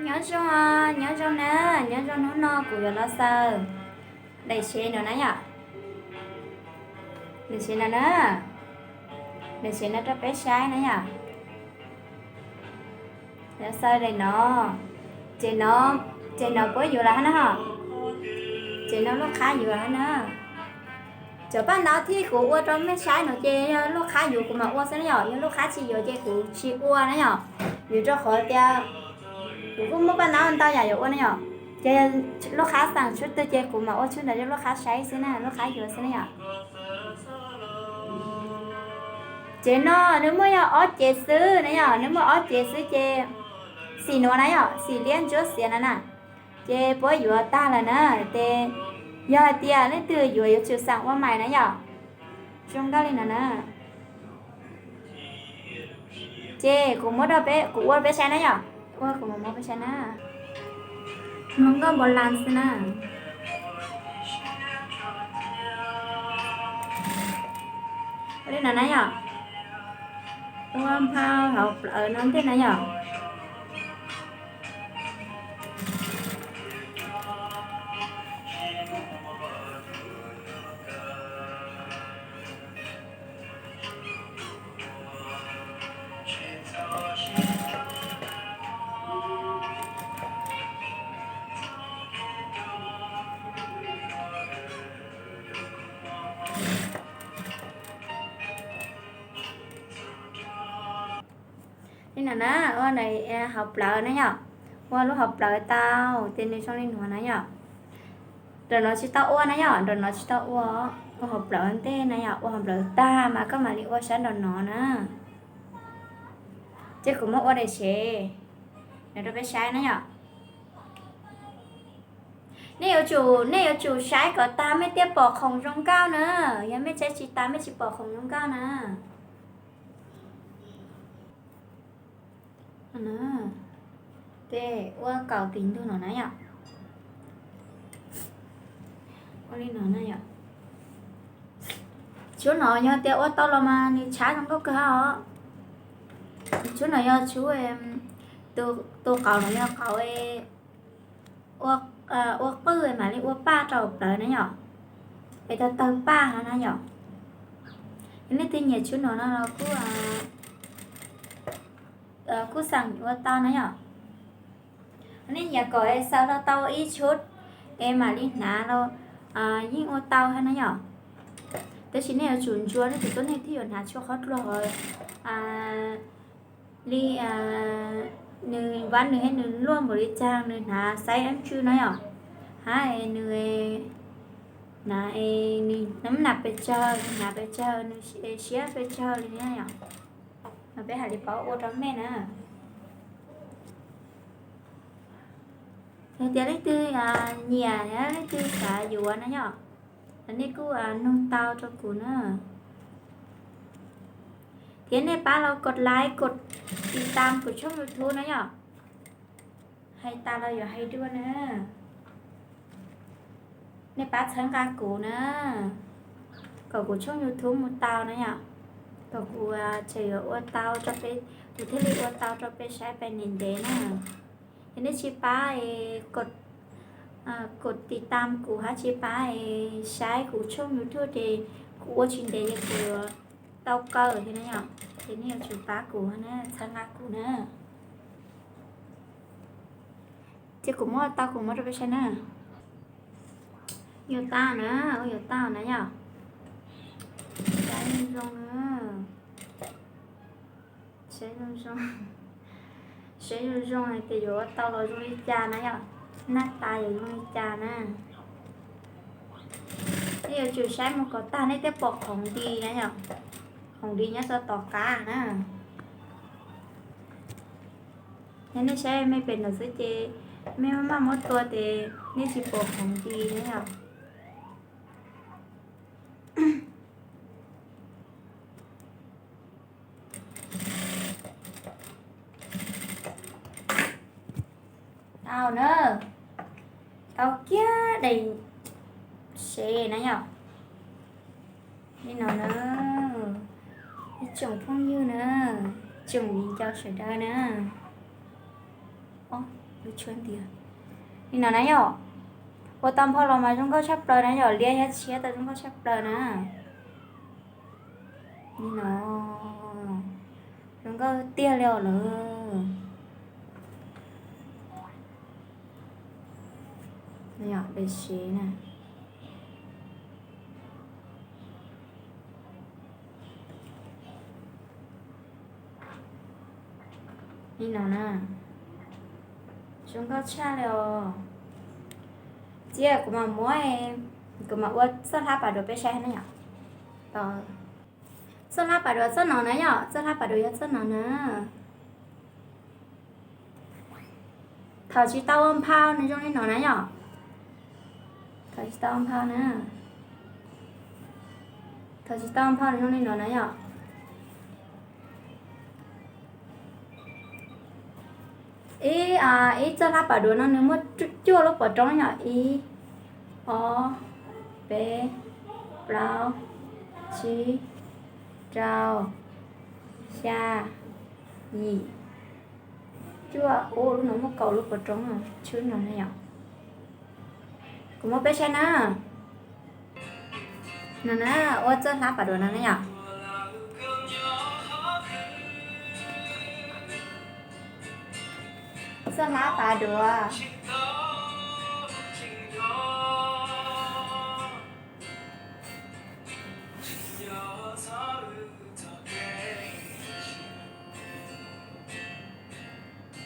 Nyob zoo, nyob zoo na, nyob zoo, hnub no kuv yuav los xaws daim sev no na yom. Daim sev no na, daim sev no rau peb saib na yom. Yuav xaws daim no, ces no, ces no puab yuav lawm hab na ho, ces no lub qhab yuav hab na. Cov paj ntaub thib kuv ua rau mej saib no ces yog lub qhab yuav kuv mam ua xwb na yom, yog lub qhab tsis yuav ces kuv tsis ua na yom. Vim rau qhov tias kuv kuj muaj paj ntaub ntau yam yuav ua na yom, ces lub qhab xaam tshwj twg ces kuv mam ua tshwj ntawd rau lub qhab saib xwb na, lub qhab yuav xwb na yom. Ces no nws muaj yog ob cev xwb na yom, nws muaj ob cev xwb ces xim nuav na yom, xim liab ntsuab xiav na na, ces puab yuav tag lawm na. Ces yog hais tias leej twg yuav yuav tsum xaam ua mais na yom. Zoo nkauj li no na. Ces kuv muab rau peb, kuv ua rau peb saib na yom. Ua kuv mam muab peb saib na. Zoo nkauj npaum li xwb na. Ua li no na yom. Ua nphau hauv plawv no ntej na yom. Li no na, ua hauv plawv na yom. Ua lub hauv plawv tau ces nws zoo li no na yom. Nraum no tsis tau ua na yom, nraum no tsis tau ua. Ua hauv plawv ntej na yom, ua hauv plawv tag mas koj mam li ua sab nraum no na. Ces kuv muab ua daim sev no rau peb saib na yom. Nej yuav tsum, nej yuav tsum saib kom tag mej thiaj pom khoom zoo nkauj na. Yog mej saib tsis tag mej tsis pom khoom zoo nkauj na. Tej ua kaum tim ntug no na yom. Ua li no na yom. Tshub no yog tias ua tau los mas nws tshav zoo nkauj kawg os. Tshub no yog tshub, tus qaum no yog qaum ua qwj mam li ua paj rau plawv na yom. Es tau tawg paj no na yom. Yog leej twg nyiam tshub no no los kuj, kuj xaam ua tau na yom. Nej nyiam kom xaws los tau ib tshub es mam li hnav los yeej ua tau hab na yom. Tab sis nej yuav tsum ntsuas nej tus tuab neeg thiaj yuav hnav tshua qhov dlua hos li nws vaj nws thiab nws luaj npaum li cas, nws hnav xaiv ab tsw na yom. Hab nws, nws nam pes tsawg, nws hnav pes tsawg, nws siab pes tsawg li na yom. Mas peb hais li paub ua rau mej na. Yog tias leej twg nyiam, leej twg xav yuav na yom, los nej kuj nug tau rau kuv na. Thiab nej pab los kod like, kod tiv tam kuv tshooj YouTube na yom. Hais tas los yuav hais dua na. Nej pab txhawb nqa kuv na, kom kuv tshooj YouTube mus tau na yom, kom kuv tseem yuav ua tau rau peb, kuv thiaj li ua tau rau peb saib peb ntev ntev na. Yog nej tsis pab, kod tiv tam kuv hab tsis pab saib kuv tshooj YouTube ces kuv ua tsis ntev ces kuv yuav tau kaw thiab na yom. Ces nej yuav tsum pab kuv na, txhawb nqa kuv na. Ces kuv muab tau kuv muab rau peb saib na. Yuav tau na, ua yuav tau na yom. Saib zoo zoo na. Saib zoo zoo, saib zoo zoo hais tias yuav ua tau los zoo li cas na yom, naj tas yuav zoo li cas na. Nej yuav tsum saib mus kom tag nej thiaj pom khoom di na yom, khoom di nyob rau tom qab na. Yog nej saib mej pem ntawd xwb ces mej maj maj muab tua ces nej tsis pom khoom di na yom. Tau na, tau kiag daim sev na yom. Li no na, ib tsoom phooj ywg na, tsoom viv ncaus sawv daws na. Li no na yom, ua tau nphau los mas zoo nkauj tshaj plaws na yom, liab thiab tshiab tau zoo nkauj tshaj plaws na. Li no, zoo nkauj tiag li os lawm. Yom, dej siv na. Li no na, zoo nkauj tshaj li os. Cia kuv mam muab, kuv mam ua txoj hlab pas duav peb saib na yom. Txoj hlab pas duav txoj no na yom, txoj hlab pas duav yog txoj no na. Thaum tsis tau ua nphau nws zoo li no na yom. Thaum tsis tau ua nphau na, thaum tsis tau ua nphau nws zoo li no na yom. Ib, ib txoj hlab pas duav no nws muaj cuaj lub pov roob yom, ib, ob, peb, plaub, tsib, rau, xya, yim, cuaj, ub, lub no muaj kaum lub pov roob tshwb no na yom. Kuv muab peb saib na. No na, ua txoj hlab pas duav no na yom. Txoj hlab pas duav.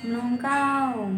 Mloog nkauj.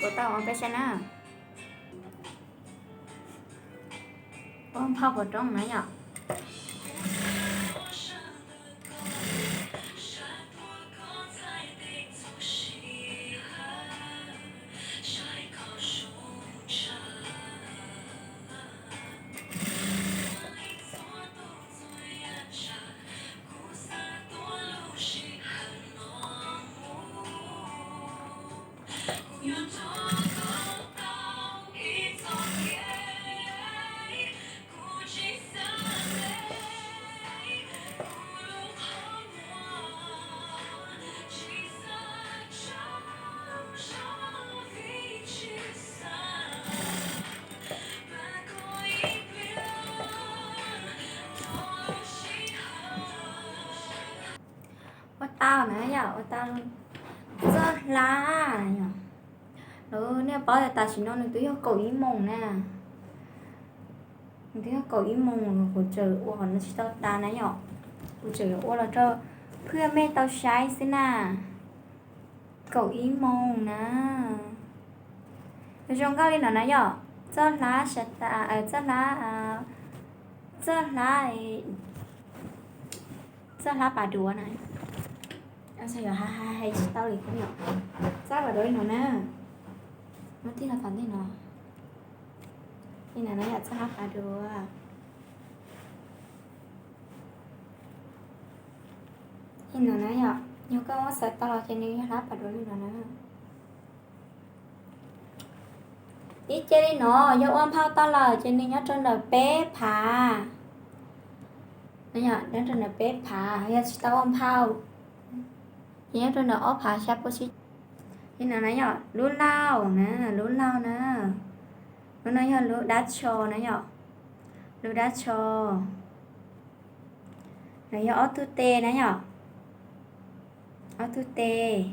Kuv tau ua peb saib na. Ua nphau pov roob na yom. Ua tau na yom, ua tau txoj hlab yom. Lawv nej paub tias tam sim no nws twb yog kaum ib moos na. Nws twb yog kaum ib moos, kuv tseem ua qhov no tsis tau tas na yom. Kuv tseem yuav ua los rau phwj mej tau saib xwb na. Kaum ib moos na. Zoo nkauj li no na yom. Txoj hlab sab tas, txoj hlab, txoj hlab, txoj hlab pas duav na. Hais tsis tau li, txoj pas duav li no na. Muab tig los tom ntej no. Li no na yom, txoj hlab pas duav. Li no na yom, yog koj muab xaws tau los ces nws yog hlab pas duav li no na. Ib ce li no, yog ua nphau tau lawm ces nws nyob rau ntawm peb phav. Nyob rau ntawm peb phav, yog tsis tau ua nphau ces nyob rau ntawm ob phav xya puas tsib. Li no na yom, lub laug na, lub laug na. Lub no yog lub dab tsho na yom. Lub dab tsho. No yog ob tug tes na yom. Ob tug tes.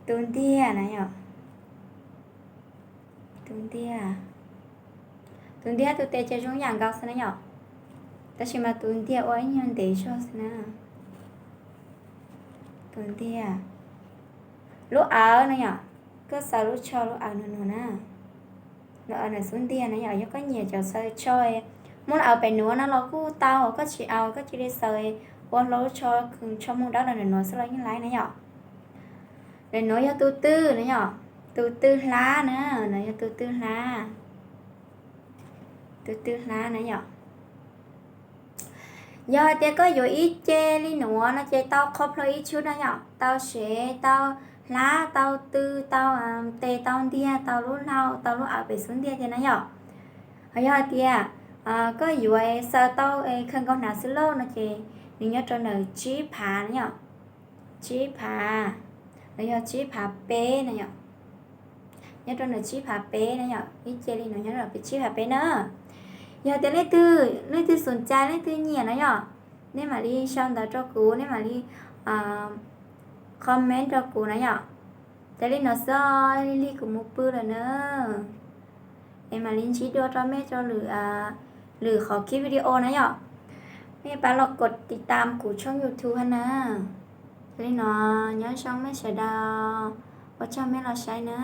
Tus ntiag na yom. Tus ntiag. Tus ntiag tus tes ces zoo yam nkaus xwb na yom. Tab sis mas tus ntiag ua ib nyuag ntev zog xwb na. Tus ntiag. Lub awv na yom. Koj xaws lub tsho lub aws no no na, lub aws ntawm xub ntiag na yom. Yog koj nyiam cov xaws tsho muab lub aws pem nuav no los kuj tau, koj tsis aws koj cia li xaws ua hlo lub tsho, tsho muag dawb los ntawm nuav xwb los yeej laib na yom. Ntawm nuav yog tus twg na yom, tus twg hlab na, no yog tus twg hlab, tus twg hlab na yom. Yog hais tias koj yuav ib ce li nuav no ces tau qhov plho ib tshub na yom, tau sev, tau hlab, tau tw, tau tes, tau ntiag, tau lub hlau, tau lub aws pem xub ntiag thiab na yom. Ho yog hais tias koj yuav xaws tau khaws nkaus hnav xwb lauj no ces nws nyob rau ntawm tsib phav na yom, tsib phav, los yog tsib phav peb na yom. Nyob rau ntawm tsib phav peb na yom, ib ce li no nyob rau tsib phav peb na. Yog tias leej twg, leej twg xum cai, leej twg nyiam no yom, nej mam li sau ntawv rau kuv, nej mam li comment rau kuv na yom. Ces li no xwb, lig lig kuv mus pw lawm na. Es mam li ntsib dua rau mej rau lwm, lwm qhov kib video na yom. Mej pab los kos tiv tam kuv tshooj YouTube hab na. Ces li no, nyob zoo mej sawv daws, ua tsaug mej los saib na.